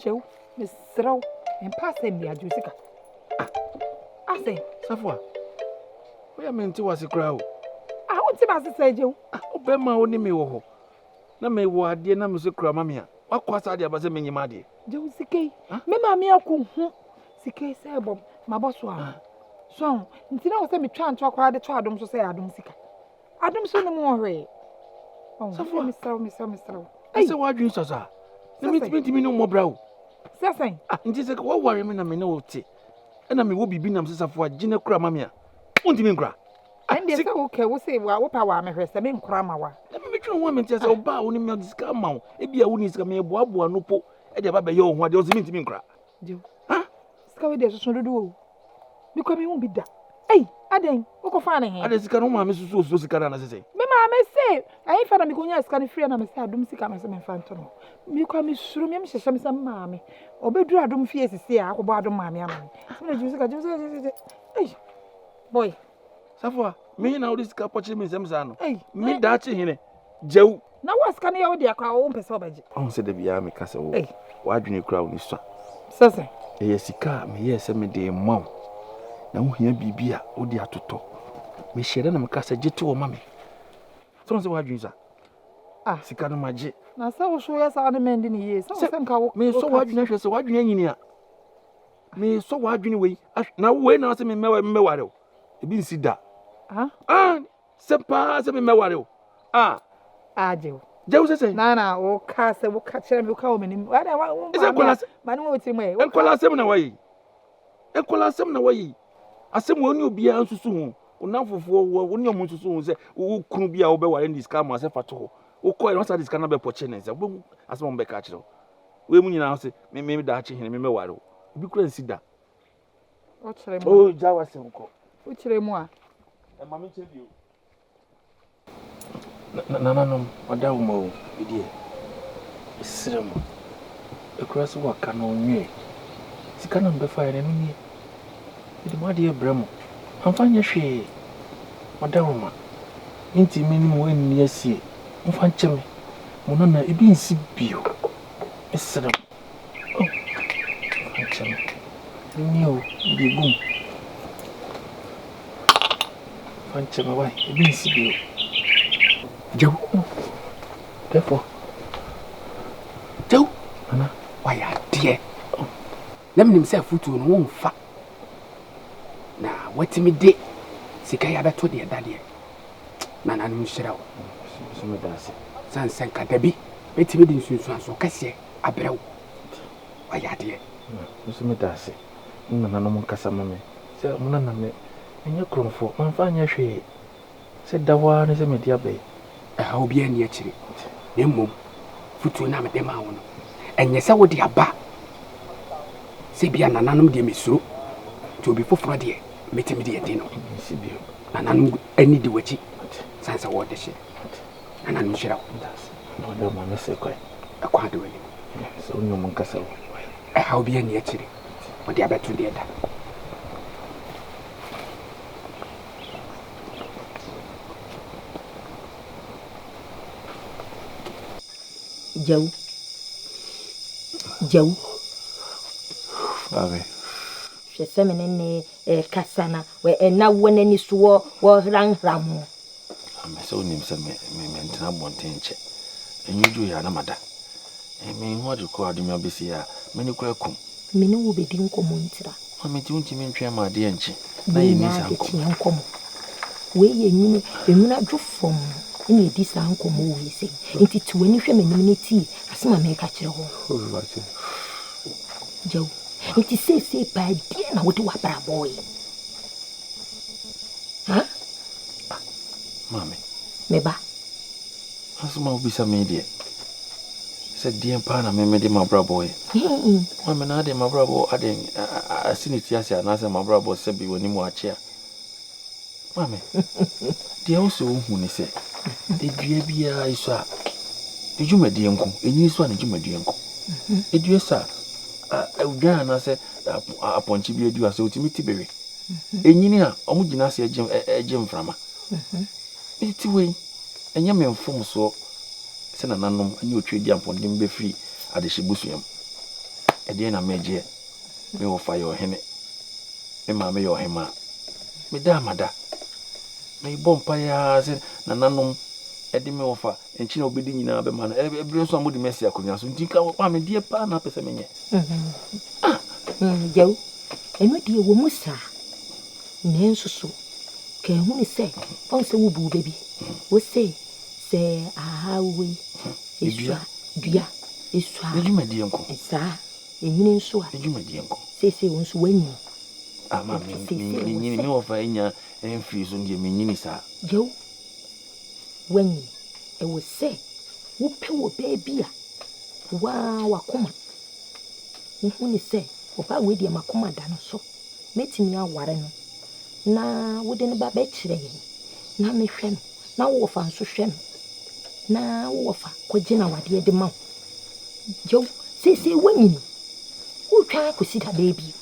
Gyew, mesrɛ wo, mempɛ asɛm biara, gye wo sika. Ah. Asɛn. Safoa, woyɛ mente wase koraa o. Ah, wonte m'ase sɛ gyew. Ah, wobɛma wo ne me wɔ hɔ. Na mewɔ adeɛ na mese kura ma me a, wakɔ asa adeɛ aba sɛ menye m'adeɛ. Gye wo sika yi. Me maame akɔhu sika yi sɛ ɛbɔ mabɔ so a. So nti na wɔ sɛ metwa ntoa koraa de to adom so sɛ adom sika. Adom so ne mu wɔ hwee. Safoa. Mesrɛ wo, mesrɛ wo, mesrɛ wo. Ɛsɛ w'adwene sɔ saa. Na mentumi ne wo mmɔ bra o. Sɛ sɛn? Ah, nti sɛ wɔware me na me ne wo te, ɛna mewɔ biribi nam sɛ Safoa gye na kura ma me a, wontumi nkura. Ɛndeɛ sɛ wokɛ wo se wopɛ wa mehwɛ sɛ menkora ma wa. Na metwene ho a mente sɛ ɔbaa wo ne me ɔde sika ama wo ebi a wonni sika meboaboa no po de aba bɛyɛ wo ho adeɛ ɔse mentumi nkora. Gyew. Ha? Sika wei deɛ soso dodo o. Mekɔ mehu bi da. Ei, adɛn? Wokɔfaa ne he? Adɛn sika no wo maame susu osuo sika no anasɛ sɛn? Me maame se ɛhefa na mekɔnyaa sika no firi na mese adom sika no sɛ memfa nto no. Mekɔ a mesuro me hyehyɛ me sɛ maame ɔbɛduru adom fie sisi a akɔbɔ adom maame ama me. Sɛ mede gye sika gye sika gye sika. Ei, boy. Safoa, me na wode sika pɔkyere me nsɛm saa no. Me daakye hene, gyawu. Na wo sika no yɛ wo dea koraa wompɛ sɛ wobɛgye. Ɔhu sɛ da biara meka sɛ wo w'adwene kura wo ne sua. Sɛ sɛ. Ɛyɛ sika a meyɛɛ sɛ mede rema wo na wohia biribi a wode atotɔ. Mehyɛ da na meka sɛ gye to hɔ ma me. Sɛ wohu sɛ w'adwene sua. Ah. Sika no magye. Na sɛ wo so woyɛ saa ne mɛndi ne yie. Sɛ wo sɛ nka wo. Mesɔ w'adwene ahwɛ sɛ w'adwene anyini a. Mesɔ w'adwene wei na wei na ɔsɛ memmɛware o. Ebi nsi da. Ah. Sɛ paa sɛ memmɛware o. Ah. Agye o. Gye wo sɛ sɛn? Na na wo ka sɛ wo ka kyerɛ me wo ka wɔ m'anim. Wa na wa wo ma me. Ma ne wɔ tiri mu ɛ. Nkɔla asɛm na wayɛ yi. Nkɔla asɛm na wayɛ yi. Asɛm wɔ ne obiara nsusu ho. Wo namfofoɔ wɔ wo ne ɔmo nsusu ho sɛ wo kunu bi a wobɛware ne sika ama sɛ fa to hɔ. Wokɔɛ na wasa de sika no abɛpɔkye ne nsa. Wobɛhu asɛm a ɔmo bɛka akyerɛ wo. Wei mu nyinaa sɛ me me daakye hene me mɛware wo. Ebi kura nsi da. Wokyerɛ mu. Oh, gya w'asɛm kɔ. Wokyerɛ mu a. Ɛma me nkyɛ bio. Nananom, ɔda wo ma o, me deɛ, mesrɛ mo, akura sɛ waka no ɔnwee. Sika na mebɛfaeɛ no, ɛno nie. Mede mo adeɛ brɛ mo, mamfa nyɛ hwee. Ɔda wo ma. Mentumi ne mo nni asie. Momfa nkyɛ me. Mo nana, ebi nsi bio. Mesrɛ mo. Oh, momfa nkyɛ me. Ɛno nie o, mede agu mu. Fa nkyɛ me wai, ebi nsi bio. Gyew. Therefore. Gyew. Nana. Wayɛ adeɛ. Oh. Na menim sɛ afotuo no womfa. Na watumi de sika yi abɛto deɛ da deɛ. Nananom nhyira wo. Nso meda ase. Sane sɛ nka da bi bɛtumi de nsunsuansoɔ kɛseɛ abrɛ wo. Wayɛ adeɛ. Nso meda ase. Mo nananom nkasa ma me. Sɛ mo nana me, menyɛ korɔmfoɔ, mamfa anyɛ hwee. Sɛ da hɔ ara ne sɛ mede aba yi. Ɛhaw biara nni akyire, na mmom fotuo no a mede maa wo no, ɛnyɛ sɛ wode aba sɛ ebia nananom deɛ mesuro, nti obi foforɔ deɛ mɛtumi de adi no. Nananom ani di w'akyi sane sɛ wɔde hyɛ. Nananom nhyira wo. Ɛkwan da w'anim. Ɛhaw biara nni akyire, wode abɛto deɛ da. Gyawu. Gyawu. Maame. Hwɛ sɛ me ne ne rekasa na na wɔ n'ani so wɔ wɔhranhram ho. Maame sɛ wonim sɛ me me mentena abɔnten nkyɛ. Enyi dwo yɛ a na mada. Menhu ade koro a ɔde me abɛsi ha a, m'ani koraa kum. Me ne wo bɛdi nkɔmmɔ ntira. Maame nti wontumi ntwɛn ma adeɛ nkye na Wei yɛnni nyɛ saa nkɔmmɔ. adekyeɛ nkɔmmɔ. Wei yɛ nwunu, nwunu adwo fam na yɛdi saa nkɔmmɔ wei sei. Nti te w'ani hwɛ m'anim na tie asɛm a mereka kyerɛ wo. Gyawu. Nti seesei paa deɛn na wode w'abrabɔ reyɛ? Ha? Ah, maame. Me ba. Asɛm a wobisa me yi deɛ, sɛ deɛn paa na me mede m'abrabɔ yɛ? Maame na adeɛ m'abrabɔ adeɛ asi ne ti ase anaasɛ m'abrabɔ sɛbi w'anim akyea? Maame, deɛ wo sɛ wohu ne sɛ, edua biara esɔ a, ne dwumadie nko, enyin so a ne dwumadie nko. Edua sɔ a, odwan anaasɛ apɔnkye bi adua sɛ otumi ti bere. Enyini a, wɔn gyina ase gye mframa. Mete wei, ɛnyɛ me mfomsoɔ sɛ nananom ne Otweaduampɔn de me bɛfiri adehye busua mu. Ɛdeɛn na megyeɛ? Me wɔfa yɛ ɔhene. Me maame yɛ ɔhemaa. Meda a mada. Mebɔ mpaeɛ ara sɛ nananom de me wɔfa nkyen a wɔbɛdi nyinaa bɛma no. Ɛberɛ nso a mode me asi akonnwa so nti nka maame deɛ paa na apɛ sɛ menyɛ. Ah! Gyawu, ɛno deɛ ɛwɔ mu saa. Nanso so ka ehunu sɛ ɔn sɛ wobuu bɛ bi? Wose sɛ ahaha wɔ yi, esua dua, esua. Ne dwumadie nko. Saa, enyini nso a. Ne dwumadie nko. Seesei wo nso woanyini. Ah, ma me, me, me nyini, me wɔfa anya mfiri so deɛ me nyini saa. Gyawu, woanyini. Ɛwɔ sɛ wopɛ wɔ baa bi a waa wakoma. Wohu ne sɛ ɔbaa wei deɛ makoma da no so. Mɛtumi aware no na wode no ba bɛkyerɛ yɛn na mehwɛ no na wo wɔfa nso hwɛ no na wo wɔfa kɔgye no awadeɛ de ma wo. Gyaw, seesei woanyini, woretwa akɔsi da bɛɛ bio.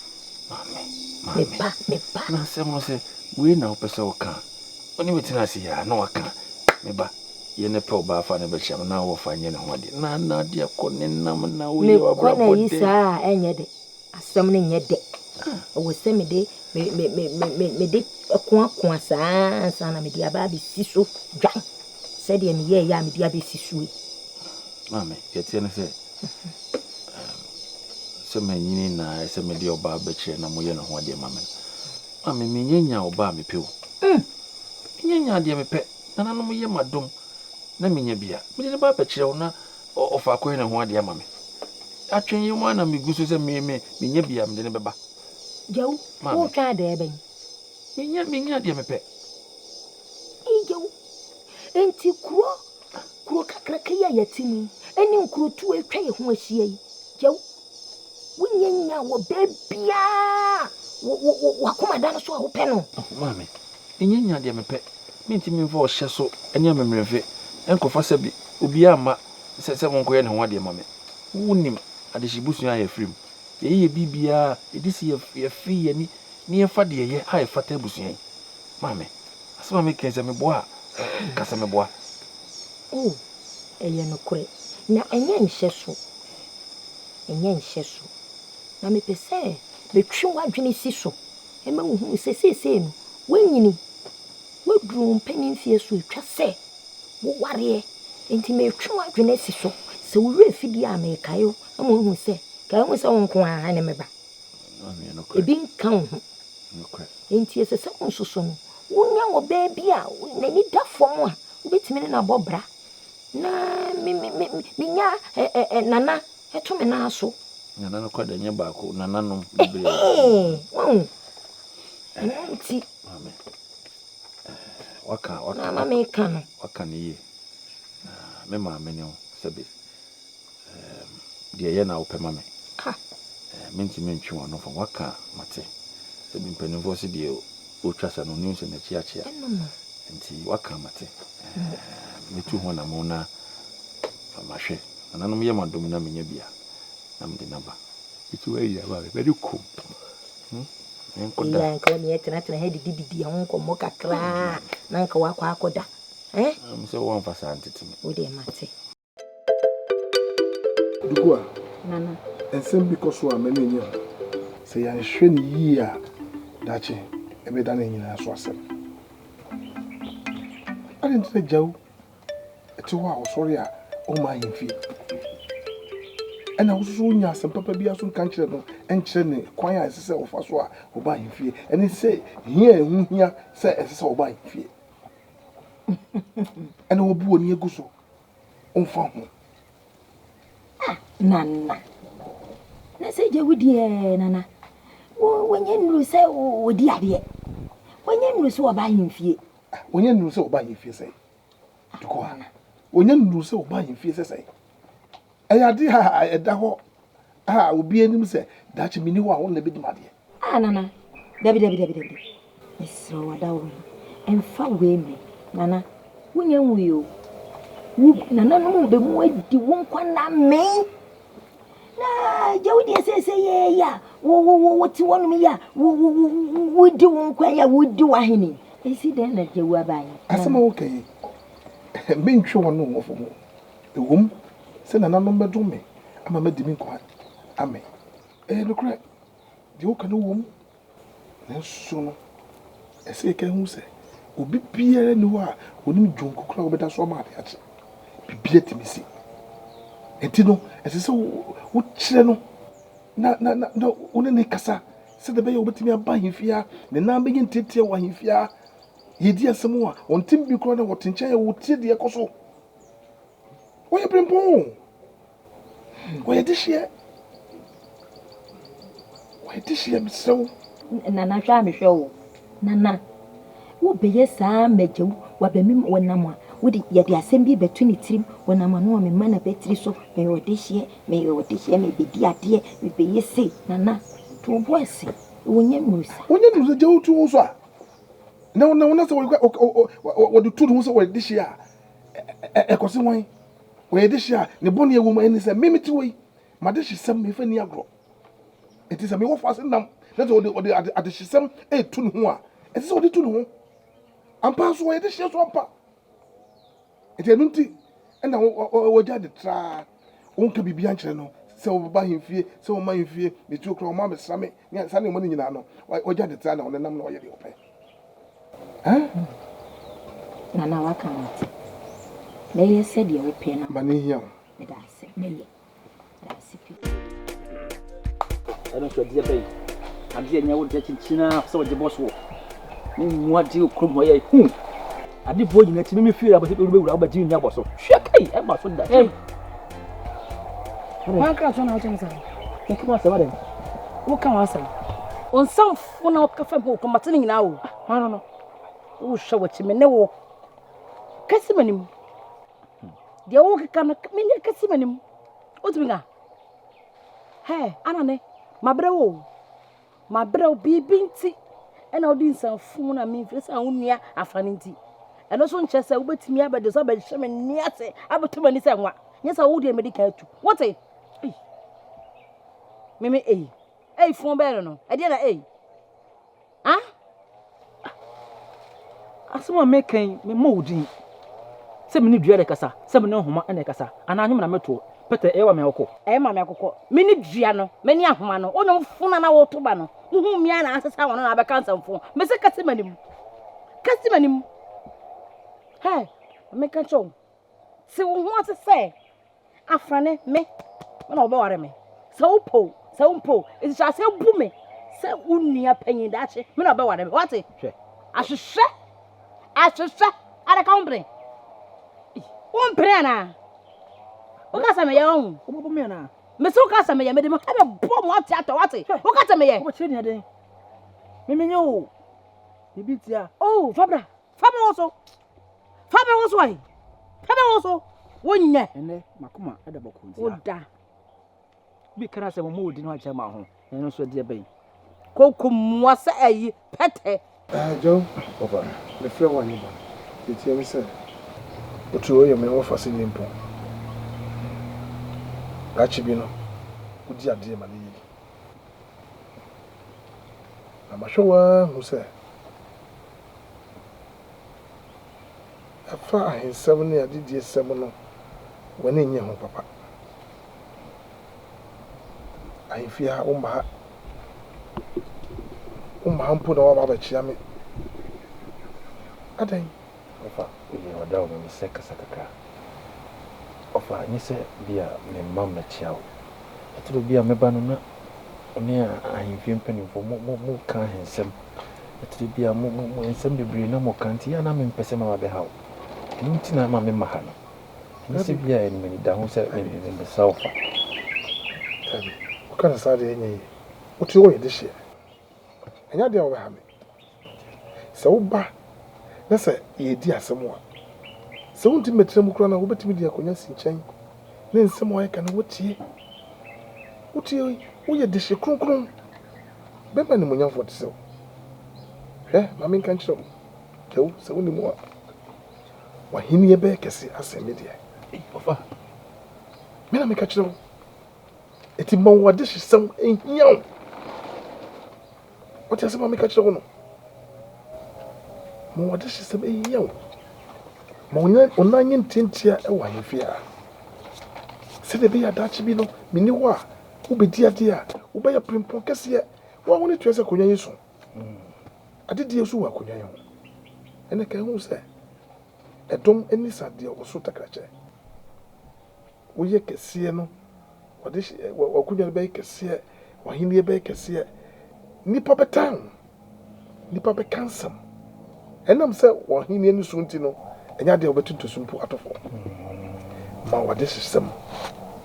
Maame, maame. Me ba, me ba. Na asɛm no sɛ wei na wopɛ sɛ woka a, wo ne me tena ase yi a na waka. Me ba, yɛ ne pɛ ɔbaa fa no bɛkyerɛ me na wo wɔfa nyɛ ne ho adeɛ. Na na adeɛ kɔ ne nam na woyɛ Mekɔ na w'abrabɔ ayi dɛn. saa a ɛnyɛ dɛ. Asɛm no nyɛ dɛ. Ɛwɔ sɛ mede me me me me me mede koakoa saa ansa na mede aba abɛsi so dwan sɛdeɛ meyɛeɛ a mede abɛsi so yi. Maame, deɛ ɛteɛ ne sɛ, sɛ manyini na ɛsɛ mede ɔbaa bɛkyerɛ na moyɛ ne ho adeɛ ma me no. Maame, menyɛ nya ɔbaa a mepɛ o. Menyɛ nya deɛ mepɛ. Nananom yɛ m'adom na menya bi a, mede no ba abɛkyerɛ wo na ɔfa akɔyɛ ne ho adeɛ ama me. Atwɛn yi mu ara na megu so sɛ me me menya bi a mede no bɛba. Gyawu, Maame. woretwɛn adeɛ bɛn? Menya menya deɛ mepɛ. Ei Gyawu, enti kuro kuro kakraka yi a yɛte mu yi, ɛne nkurotoɔ a atwa yɛn ho ahyia yi, Gyawu, wonnya nya wɔ baabiara wo wo wo w'akoma da no so a wopɛ no. Oh, maame, menya nya deɛ mepɛ. Mentumi mfa ɔhyɛ so ne amemenemfe nkɔfa sɛbe obiara mma sɛ sɛ monkɔyɛ ne ho adeɛ ma me. Wonim adehye busua a yɛfiri mu. Yɛyɛ yɛ biribiara a, ɛdi sɛ yɛfe yɛn ani na yɛfa deɛ ɛyɛ a ɛfata abusua yi. Maame, asɛm a meka yi, sɛ meboa a, ka sɛ meboa. Oh, ɛyɛ nokorɛ, na ɛnyɛ nhyɛso, ɛnyɛ nhyɛso. Na mepɛ sɛ metwe w'adwene si so ma wohunu sɛ seesei no, woanyini, woaduru wo mpanin mfeɛ so, ɛtwa sɛ wowareɛ. Enti meretwe w'adwene asi so. Sɛ wo werɛ fi deɛ a, merekae wo ama woahu sɛ, kae hu sɛ wo nko ara ne me ba. Ebi nka wo ho. Enti ɛsɛ sɛ wo nso so no, wonya ɔbaa bi a n'ani da fam a wobɛtumi ne no abɔ bra. Na me, me, me, menya ɛ, ɛ, ɛ, nana to me nan so. Nana no kora deɛ nyɛ baako, nananom bebree. Wahu? Ɛno nti. Maame. Waka, waka, Na ama meka no. Waka no yie. Na me maame ne wo, sɛbe, ɛɛm, deɛ ɛyɛ na wopɛ ma me. Ah. Ɛɛ, mentumi ntwe w'ano fam. Waka a, mate. Sɛbe mpanimfoɔ se deɛ ɔtwa sa no, ɔnim sɛ n'akyi akyea. Ɛno no. Nti waka a, mate. Ɛɛ, mɛtu ho anammɔn na mahwɛ. Nananom yɛ m'adom na menya bi a, na mede no aba. Nti woayi ama me, m'ani kum. Hmm? Menkɔda. Eyi a nka wɔne yɛtenatena ha didididi ho nkɔmmɔ kakraa na nka wakɔ akɔda. Eh? Sɛ wɔmfa saa ntete me. Wo deɛ mate. Dukua, Nana. Nsɛm bi kɔ so a m'ani nnye ho. Sɛ yɛanhwɛ no yie a, daakye ɛbɛdane yɛn nyinaa so asɛm. Adɛn nti na Gyawu te hɔ a ɔsɔre a ɔmma ahemfie? Ɛna wo nso wonya asɛm papa biara so nka nkyerɛ no nkyerɛ ne kwan a ɛsɛ sɛ ɔfa so a ɔba ahemfie ɛne sɛ hia a ɛho hia sɛ ɛsɛ sɛ ɔba ahemfie. Ɛna wɔbu w'ani agu so womfa ho. Ah, Nana. Na sɛ gya wo deɛ Nana. Wɔnyɛ nnuru sɛ wɔdi adeɛ. Wɔnyɛ nnuru sɛ wɔba ahemfie. Wɔnyɛ nnuru sɛ wɔba ahemfie sɛ. Dukɔ ha. Wɔnyɛ nnuru sɛ wɔba ahemfie sɛ sɛ. Ɛyɛ adeɛ a ɛda hɔ a obi anim sɛ daakye menni hɔ a wɔn na ɛbɛdi m'adeɛ. Ah Nana, dabi dabi dabi dabi. Mesrɛ wo adaworo no, mfa wei mmɛ. Nana, wonnya nwui o. Wo nananom bɛmu adi wo nkwa nna mmee. Na gya wo deɛ seesei yɛ yi a wo wo wo wote hɔnom yi a wo wo wo wodi wo nkwa yi a wodi w'ahene. Esi dɛn na gya wo aba yi? Asɛm a woka yi, mentwe w'ano wɔ fam o. Ɛwom sɛ nananom bɛdom me ama madi me nkwa amee. Ɛyɛ nokorɛ, deɛ woka no wom, nanso no, ɛsɛ sɛ yɛka hu sɛ obi biara nni hɔ a ɔnim dwonku koraa a wobɛda so ama ade akye. Biribiara tumi si. Enti no, ɛsɛ sɛ wokyerɛ no na na na na wo ne no kasa sɛdeɛ ɛbɛyɛ a wobɛtumi aba ahemfie ha, ne nan bɛyɛ ntiatia wɔ ahemfie ha. Yɛdi asɛm a, ɔnte bi koraa na ɔte nkyɛn a ɔtie deɛ ɛkɔ so. Ɔyɛ berempɔn o. Ɔyɛ dehyeɛ. Ɔyɛ dehyeɛ mesrɛ wo. Nana hwɛ a mehwɛ wo. Nana, wobɛyɛ saa mɛgya wo wabɛmem wɔnam a wode yɛde asɛm bi bɛto ne tirim wɔnam ano a mema na bɛtiri so meyɛ ɔdehyeɛ meyɛ ɔdehyeɛ mebɛdi adeɛ mebɛyɛ sei Nana to wo bo ase wɔnyɛ nnuru saa. Wɔnyɛ nnuru sɛ gya wo to wo so a na na na sɛ wɔde to ne ho sɛ wɔyɛ dehyeɛ a ɛkɔse wɔn. Ɔyɛ dehye a ne bɔne a ɛwɔ mu ne sɛ, me mete hɔ yi, m'adehyesɛm memfa nni agorɔ. Enti sɛ mewɔ faase nam na sɛ ɔde ɔde ade adehyesɛm reto ne ho a, ɛsɛ sɛ ɔde to ne ho. Ampa nso ɔyɛ dehyeɛ so ampa. Enti ɛno nti ɛna wɔgya de traa wonka biribi ankyerɛ no sɛ wɔbɛba ahemfie sɛ wɔma ahemfie metuo koraa wɔma mesra me ne saa nneɛma no nyinaa no wɔgya de traa na ɔnenam na ɔyɛ deɛ ɔpɛ. Nana waka mate. Mɛyɛ sɛdeɛ wopɛ no. Ma no nhia wo. Meda ase mɛyɛ. Meda ase pii. Ɛno nso ɛdeɛ bɛyi adeɛ nyɛ wo deɛ kyinkyin ara sɛ wɔgye bɔ soɔ ne mu adeɛ wɔ kurom hɔ yɛ hu ade boɔ nyina akyi meme fie abɔsɛ wobɛwura wobɛgye nni abɔ so hwɛ kai ɛba so da Wankra so na wokyɛm saa Woka w'asɛm adɛn? Woka w'asɛm Wo nsamfo na woka fam hɔ kɔmate no nyinaa o Hwan no no? Wohwɛ w'akyi me ne wo Kasi m'anim Deɛ wokeka no menyɛ kasi m'anim Wotumi ka Hɛ anane mabrɛ wo o Mabrɛ wo biribi nti ɛna wode nsamfo na memfiri sɛ wo nua afa no nti ɛno nso nkyerɛ sɛ wobɛtumi abɛgye so abɛhyɛ me nne ase abɛto m'ani sɛ nwa nyɛ sɛ wo deɛ medi kan atu wote ei meme ei ei fon bɛɛ no no ɛdeɛ na ei ah Asɛm a meka yi, memmɔ wo din. Sɛ me ne dua rekasa, sɛ me ne nhoma na ɛkasa, anaa nnwom na metoɔ. Pɛtɛ, ɛyɛ wa me akokɔ. Ɛyɛ ma me akokɔ. Me ne dua no, me ne ahoma no. Wo nnwom fo no a na woto ba no, wohuu me a na asesa wɔn na abɛka nsɛmfo. Mese kasi m'anim. Kasi m'anim. Hɛ, meka kyerɛ wo. Te wo ho ase sɛ Afrane, me, wo na wobɛware me. Sɛ wopɛ o, sɛ wompɛ o, enti hyɛ aseɛ bu me sɛ wo nua panyin daakye, me na wobɛware me. Wate? Hwɛ. Ahwehwɛ, ahwehwɛ, adaka wo mpene. Wo mpene anaa? Woka sɛ meyɛ ɔho. Wobɛbɔ me anaa? Mese woka sɛ meyɛ, mede me ha bɛbɔ mo ate atɔ, wate? Woka sɛ meyɛ. Wobɛkyerɛ nea dɛn? Me menyɛ o. Biribi ntia. Oh, fa bra. Fa me wo so. Fa me wo so ayi. Fa me wo so. Wonyɛ. Ɛnɛ makoma ɛda bɔkɔ ntia. Woda. Bi kara sɛ mo odi no akyɛ ma ho. Ɛno nso ɛdeɛ bɛn. Koko mua sɛ ayi pɛtɛ. Ah Joe, Papa. Mefrɛ wo anyɛ bɔne. Deɛ ɛteɛ ne sɛ, wotu woyɛ me wɔfa sɛ nimpɔn. Daakye bi no, wodi adeɛ ma no yie. Na mahwɛ wo ara ahu sɛ ɛfa ahensɛm ne adediesɛm no, w'ani nnye ho papa. Ahemfie ha, womma ha. Womma ha mpo na woaba abɛkyea me. Adɛn? Ɔfa, woyɛ ɔda wo ma mesɛ kasa kakra. Ɔfa, nyɛ sɛ bi a memma mmɛkyea wo. Ɛtɔ da bi a mɛba no na wo ne ahemfie mpanimfoɔ mo mo moka ahensɛm. Ɛtɔ da bi a mo mo mo nsɛm bebree na moka nti yɛ a na mempɛ sɛ maba bɛha wo. Ɛno nti na ama memma ha no. Ɛnyɛ sɛ bi a m'ani da ho sɛ mebɛsra wo fa. Dabi, woka no saa deɛ ɛnyɛ yie. Wote hɔ yɛ dehyeɛ. Ɛnyɛ adeɛ a wobɛha me. Sɛ woba na sɛ yɛredi asɛm a, sɛ wontumi mmɛtena mu koraa no a, wobɛtumi de akonnwa asi nkyɛn ne nsɛm a wɔreka no woatie. Wotie, woyɛ dehye kronkron. Bɛrima animuonyamfoɔ te sɛ wo. Hwɛ, ma menka nkyerɛ wo, Gyawu, sɛ wonni mu a, w'ahennie bɛyɛ kɛse asen me deɛ. Ei, ɔfa. Me na meka kyerɛ wo. Enti ma wo adehyesɛm nhia wo. Wote asɛm a meka kyerɛ wo no? Ma wo adehyesɛm nhia wo. Ma wo nan nyɛ ntiantia wɔ ahemfie ha. Sɛdeɛ ɛbɛyɛ a daakye bi no, menni hɔ a, Wobɛdi adeɛ a, wobɛyɛ prempɔn kɛseɛ. Wo a wo ne tua sɛ akonnwa yi so. Adedie nso wɔ akonnwa yi ho. Ɛnna ka hu sɛ ɛdɔm ani sa deɛ ɔso takrakyɛ. Woyɛ kɛseɛ no, wɔde hyɛ w'akonnwa no bɛyɛ kɛseɛ, w'ahennie bɛyɛ kɛseɛ. Nnipa bɛtan wo, nnipa bɛka nsɛm. Ɛnam sɛ w'ahennie no so nti no, ɛnyɛ adeɛ a wobɛto ntosu mpo ato fam. Ma w'adehyesɛm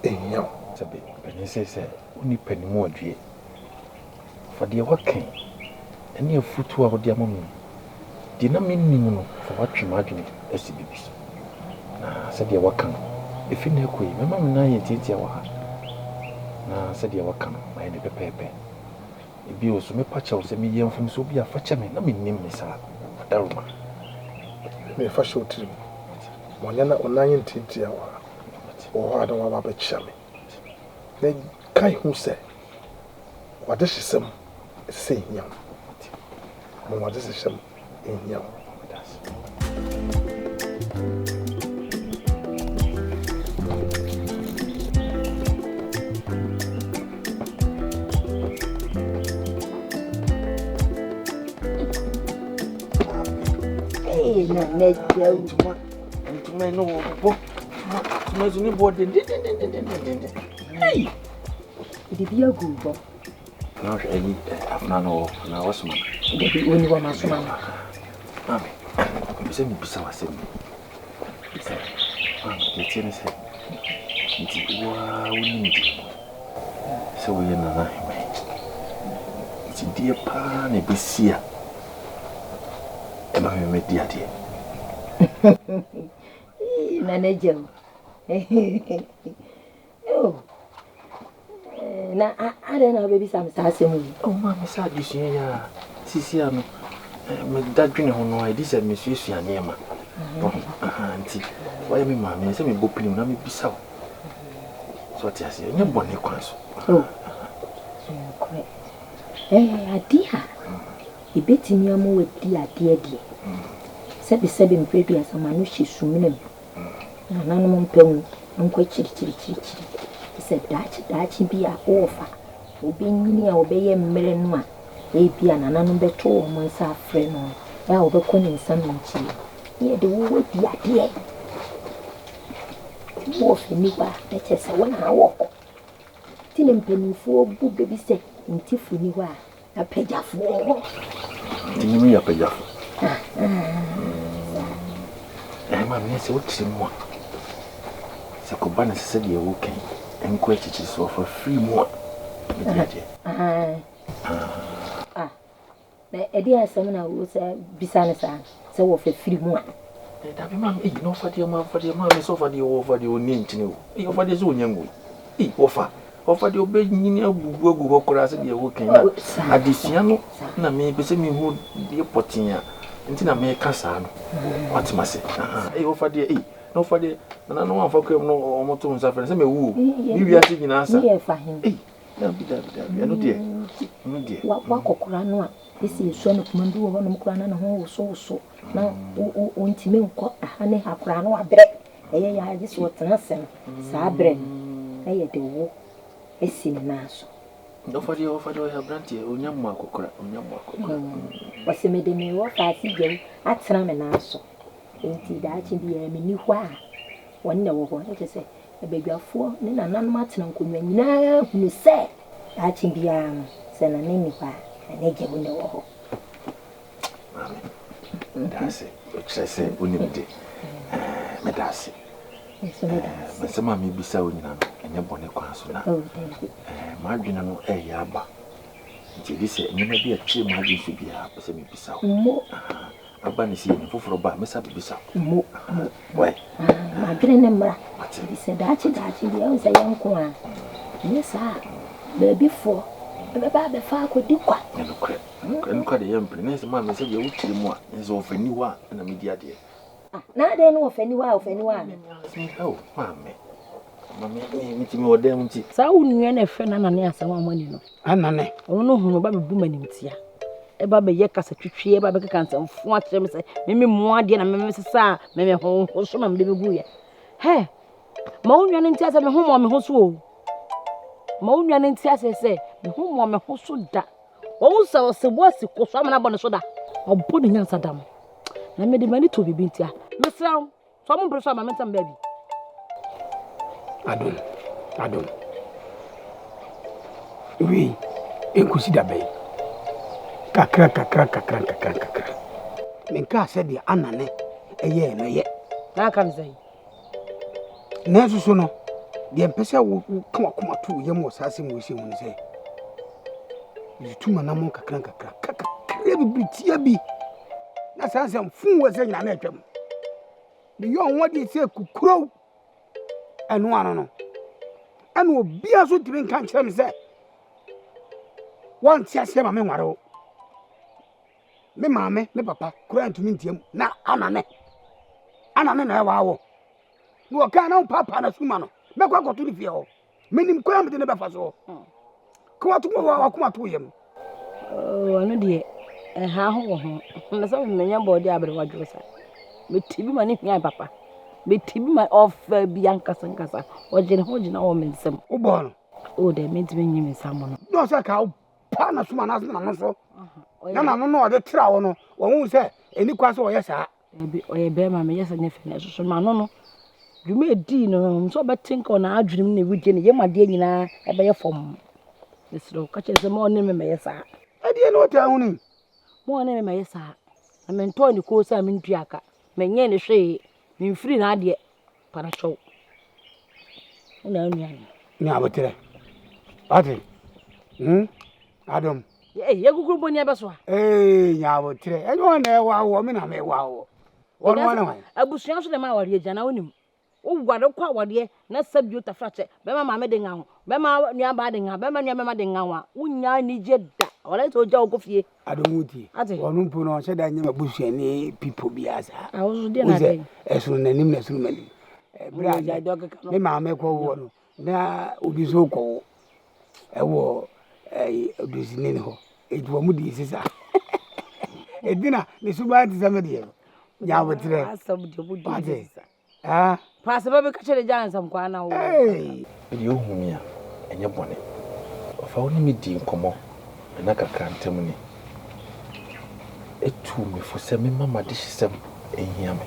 nhia wo. Sɛbe mpanin se sɛ wonni pɛ ne mu adue. Fa deɛ woaka yi ne afotuo a wode ama me yi, deɛ na mennim no, fa woatwe m'adwene asi biribi so. Na sɛdeɛ woaka no, ɛfiri nnɛ rekɔ yi, mɛma me nan ayɛ ntiantia wɔ ha. Na sɛdeɛ woaka no, mayɛ no pɛpɛɛpɛ. Bio nso, mepa kyɛw sɛ meyɛɛ mfomsoɔ bi a, fa kyɛ me. Na mennim ne saa. Adaworoma. Me fa hyɛ wo tirim. Ma ɔnyɛ na wo nan nyɛ ntiantia wɔ ha. Wɔ hɔ a na waba abɛkyea me. Na kae hu sɛ w'adehyesɛm ɛsɛ sɛ ehia wo. Ma w'adehyesɛm nhia wo. Ntoma no wɔ bɔ ntoma so ne bɔ dendendendendenden. Hey! Bibi agu hɔ. Na ɔhwɛ ayi afena no wɔ anaa wasoma no. Dabi wɔni hɔ masoma no. Maame, mepɛ sɛ mebisa wo asɛm bi. Sɛ maame, deɛ ɛteɛ ne sɛ, nti wo ara wonim deɛ mu sɛ woyɛ Nana Ahemman. Nti deɛ paa na ɛbɛsi a ɛma me mɛdi adeɛ. Nana Gyam. Oh, na adɛn na wobɛbisa me saa asɛm yi? Oh, maame sɛ adesua yi a sisi ano meda dwene ho no a ɛdi sɛ mesuasua nneɛma. Mm-hmm. Nti wayɛ me maame sɛ mebɔ pinim na mebisa wo. So ɔte aseɛ ɛnyɛ bɔne kwan so. Oh, nokorɛ. Ɛɛ adeɛ a ɛbɛtumi ama wadi adeɛ deɛ sɛbesɛbe mprɛ aduasa ma no hyɛ sumina mu. Nananom mpɛ mu nkɔ akyirikyirikyirikyiri sɛ daakye daakye bi a wɔrefa wɔbɛnyini a wɔbɛyɛ mmerɛ no a ebia nananom bɛto wɔn nsa afrɛ no a wɔbɛkɔ ne nsa no nkyiri no na yɛde wo adi adeɛ. Wɔfa ni hɔ a na kyerɛ sɛ wo na wɔ hɔ. Nti na mpanimfoɔ bu bɛ bi sɛ ntifo ni hɔ a Apagyafoɔ. Nti me meyɛ apagyafo. Ɛɛ maame ne sɛ wokyerɛ mu a sɛ kɔba ne sɛ sɛdeɛ woka yi nkɔ akyirikyiri so ɔfa firi mu a medi adeɛ. Ah, na ɛdeɛ asɛm na wo sɛ bisa no saa sɛ wɔfa firi mu a. Dabi maame, eyi na ɔfa deɛ ma ɔfa deɛ maame sɛ ɔfa deɛ ɔfa deɛ ɔnni nkyene o. Eyi ɔfa deɛ sɛ ɔnya ngui. Eyi wɔfa. Ɔfa deɛ ɔbɛnyini abubu agu hɔ koraa sɛdeɛ woka yi na adesua no na mepɛ sɛ mehu deɛ pɔtee a nti na meka saa no. Wate m'ase? Ei ɔfa deɛ ei na ɔfa deɛ nananom amfa kura mu no wɔn to nsa frɛ no sɛ mɛwu o. Ne wiase nyinaa sa. Ei dabi dabi dabi ɛno deɛ ɛno deɛ. Wakɔkora no a ɛsi esua no kuma bi wɔ hɔnom koraa na ne ho wosowoso na ɔntumi nkɔ aha ne ha koraa na wabrɛ. Ɛyɛ ya ara gye sɛ ɔtena ase no, saa berɛ no, na yɛde wo asi ne nan so. Ɔfa deɛ ɔfa deɛ ɔyɛ aberanteɛ ɔnya mu akɔkora ɔnya mu akɔkora. Ɔse mede me wɔfaase gyawu atena me nan so, enti daakye biara menni hɔ a, wɔn na ɛwɔ hɔ. Na kyerɛ sɛ abadwafoɔ ne nananom atena nkonnwa nyinaa hunu sɛ daakye biara no, sɛ nana nni hɔ a, nana gyawu na ɛwɔ hɔ. Maame, meda ase. Wokyerɛ sɛ wonim de. Meda ase. Nsɛm a mebisa wo nyina no, ɛnyɛ bɔne kwan so na m'adwene no ɛyɛ aba. Nti ɛgye sɛ nneɛma bi a ɛkyere m'adwene so biara pɛ sɛ mebisa wo. Aba ne sɛ yɛnim foforɔ ba a, mɛsa bebisa wo. Mo, mo. Wai. M'adwene ne mmra. Ɛfiri sɛ daakye daakye bi ɛhu sɛ yɛn nko a. Nyɛ saa a, baabifoɔ ɛbɛba abɛfa akɔdi kwa. Ɛnokorɛ. Ɛno kora deɛ yɛmpene. Na ɛsɛ maame sɛ deɛ wokyerɛ mu a, ɛsɛ sɛ ɔfa ni hɔ a ɛna medi adeɛ. Ah, na adɛn ne ɔfa ni hɔ a ɔfa ni hɔ a? Oh, maame. Maame, metumi wɔ dan mu nti. Saa wo nua na ɛfrɛ no Anane asɛm a moani no. Anane. Ɔno no hunu ba bɛbu m'animtia. Ɛba bɛyɛ kasa twitwi, ɛba bɛkeka nsɛmfo akyerɛ me sɛ meme mmoa adeɛ na meme sesa a meme ho ho so na mede bɛguiɛ. Hɛ, ma wo nua no nti asɛ me ho mɔ me ho so o. Ma wo nua no nte aseɛ sɛ me ho mmɔ me ho so da. Wɔn sɛ ɔsebɔ asi kɔ so amena bɔ ne so da. Ɔbɔ ne nyansa dam. Na mede m'ani to biribi ntia. Mesrɛ wo, sɛ ɔmo mpere so ama me ntɛm baabi. Adom, adom. Wei, ɛnkɔsi da bɛn? Kakra kakra kakra kakra kakra. Menkaa sɛ deɛ anane ɛyɛɛ no yɛ. Na aka no sɛn? Nanso so no, deɛ mpɛ sɛ woka wakoma to wo yam wɔ saa asɛm wei sɛ mu ne sɛ, metutu m'anammɔn kakra nkakra kakra bi tia bi na saa nsɛm fuu wɔ sɛ nyina na atwam. Meyɛ ɔho adeɛ sɛ kukurow ɛno ano no ɛna obiara nso ntumi nka nkyerɛ me sɛ wɔnte aseɛ ma menware wo. Me maame, me papa koraa ntumi ntia mu na anane anane na ɛwɔ awɔ na wɔkaa na wopaapaa no suma no mɛkɔ akɔto ne fie hɔ menim kwan a mede ne bɛfa soɔ ka wato wakoma to yam ɔno deɛ ɛha ho wɔ ho na sɛ menya bɔɔde aberewa dwo sa meti bi ma ne hia papa meti bi ma ɔfa bi ankasa ankasa ɔgye ne ho gyina wɔ me nsam wobɔɔ no o dɛ mentumi nyi me nsa mmɔ no na ɔsɛ ka pa na soma n'ase n'ano so na n'ano na ɔde tra wo no wɔn sɛ ɛni kwan sɛ ɔyɛ saa. Ɛbi ɔyɛ bɛrima meyɛ sɛ nyɛ fɛ na ɛsoso m'ano no dwuma edii no no nso ɔbɛte nka ɔna adwene mu na ewidie ne yam adeɛ nyinaa ɛbɛyɛ fam mesrɛ wo ka kyerɛ sɛ ma ɔne me mɛyɛ saa. Ɛdeɛ na ɔtaa ho ni. Ma ɔne me mɛyɛ saa na mentɔɔ ne koo sɛ mentua ka menyɛ ne hwee memfiri n'adeɛ Parakyɛw, wo na anua no. Nya aboterɛ. Wate? Hmm? Adom. Ee, yɛ kukuru mpo ni ɛbɛso a. Ee, nya aboterɛ. Ɛnyɛ wɔn na ɛwɔ awoɔ, me na mewɔ awoɔ. Wɔn wɔn ne hwan? Abusua nso na ɛma awareɛ gya na wonim. Woware kɔ awareɛ na sɛ bio tafrakyɛ, bɛma maame de nga ho, bɛma nuabaa de nga, bɛma nuabɛma de nga ho a, wonnya anigye da. Awareɛ sɛ ogya wo kɔ fie. Adom wo ti. Ɔno mpo no ɔnhyɛ da nyɛ m'abusuani pipo biara saa. Wo sɛ ɛsono n'anim na ɛsono m'anim. Ɛberɛ a me maame kɔwoɔ no na obi nso kɔwo ɛwɔ ɛyi odusini no hɔ. Eti wɔn di sisa. Eti na ne suban te sɛ me deɛ no. Nyabotrɛ. Wate. Ah. Paase ba bi ka kyerɛ gya nsɛm kwa na wo. Hey. Me deɛ wohu me a, ɛnyɛ bɔne. Ɔfa wo ne me dii nkɔmmɔ nna kakra ntam ni. Ɛtuu me fo sɛ memma m'adehyesɛm nhia me.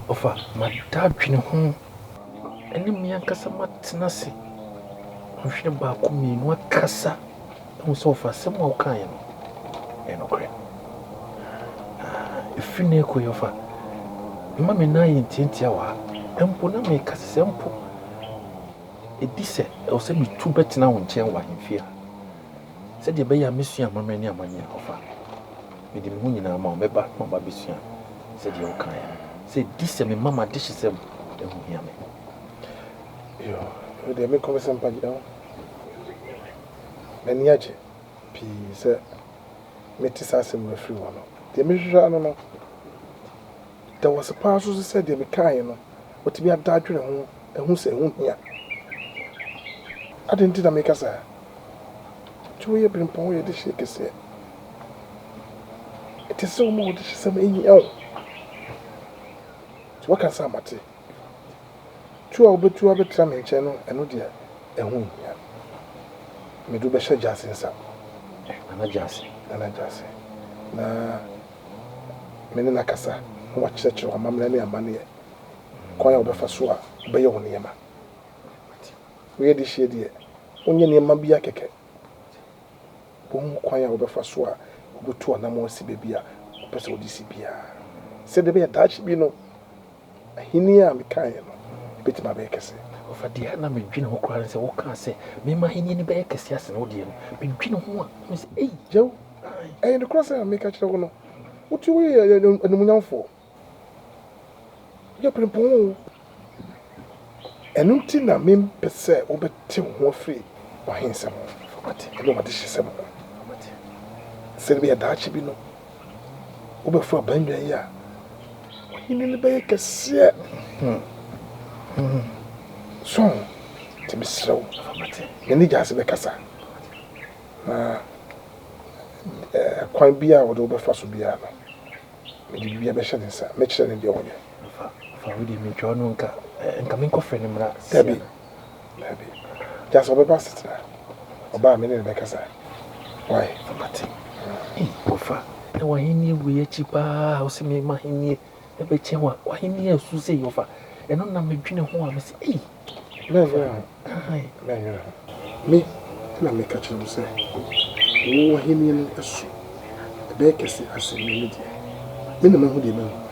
Ɔfa mada adwene ho ne me ankasa matena ase nhwene baako mmienu akasa. Ahu sɛ ɔfa asɛm a wokaeɛ no, ɛyɛ nokorɛ. Na ɛfiri nnɛ rekɔ yi ɔfa, mma me nan yɛ ntiantia wɔ ha. Mpo na meka sɛ sɛ mpo ɛdi sɛ ɛwɔ sɛ metu bɛtena wo nkyɛn wɔ ahemfie ha, sɛdeɛ ɛbɛyɛ a mɛsua amammerɛ ne amanneɛ ɔfa. Mede me ho nyinaa ma wo, mɛba na maba abɛsua sɛdeɛ wokaeɛ no, sɛ ɛdi sɛ mema m'adehyesɛm ho hia me. Yoo, wo deɛ menkɔ me sɛ mpagyina wo. M'ani agye pii sɛ mete saa asɛm no afiri w'ano. Deɛ mehwehwɛ ara no no, da wo ase paa nso sɛ deɛ mekaeɛ no, watumi ada adwene ho ahu sɛ ɛho hia. Adɛn nti na meka saa? Nti woyɛ berempɔn, woyɛ dehyeɛ kɛseɛ. Ɛte sɛ woma wo dehyesɛm hia wo. Nti woaka sɛ mate. Tu a wubetu abɛtra me nkyɛn no, ɛno deɛ, ɛho nhia. Mede wo bɛhyɛ Gyasi nsa. Nana Gyasi. Nana Gyasi. Na me ne no akasa na wakyerɛkyerɛ wo amammerɛ ne amanneɛ, kwan a wobɛfa so a wobɛyɛ wo nneɛma. Woyɛ dehyeɛ deɛ, wonyɛ nneɛma biara kɛkɛ. Wohu kwan a wobɛfa so a wubetu anammɔn asi baabi a wopɛ sɛ wode si biara, sɛdeɛ ɛbɛyɛ a daakye bi no, ahenni a mekaeɛ no, ɛbɛtumi abɛyɛ kɛse. Ɔfa deɛ a na medwene ho koraa ne sɛ wokaa sɛ me m'ahenni no bɛyɛ kɛse asene wo deɛ no, medwene ho a, na mese ei! Gyaw, ɛyɛ nokorɛ sɛ meka kyerɛ wo no, wote woyɛ animuonyamfoɔ. Woyɛ ɔperempɔn oo. Ɛno nti na mempɛ sɛ wobɛte wo ho afiri w'ahensɛm ho ne w'adehyesɛm ho, sɛdeɛ ɛbɛyɛ a daakye bi no, wobɛforo abannwa yi a, w'ahennie no bɛyɛ kɛseɛ. So ho? Nti mesrɛ wo, me ne Gyasi bɛkasa, na kwan biara a wɔde wo bɛfa so biara no, Mede biribiara bɛhyɛ ne nsa, mɛkyerɛ no deɛ ɔnyɛ. Fa, fa wei deɛ mentwa wo no nka, nka menkɔfrɛ no mmra. Dabi, dabi. Gya sɛ ɔbɛba asetena. Ɔba a me ne no bɛkasa. Why? Mate. Ei, wɔfa. Na w'ahennie wei akyi paa, wo se me m'ahennie ɛbɛkyɛ wo a, w'ahennie asu sei wɔfa. Ɛno na medwene ho a mese ei. Mɛnwene ho. Mɛnwene ho. Me na meka kyerɛ wo sɛ, wo ahennie no so, ɛbɛyɛ kɛse asen me me deɛ. Me na mahu deɛ mahu.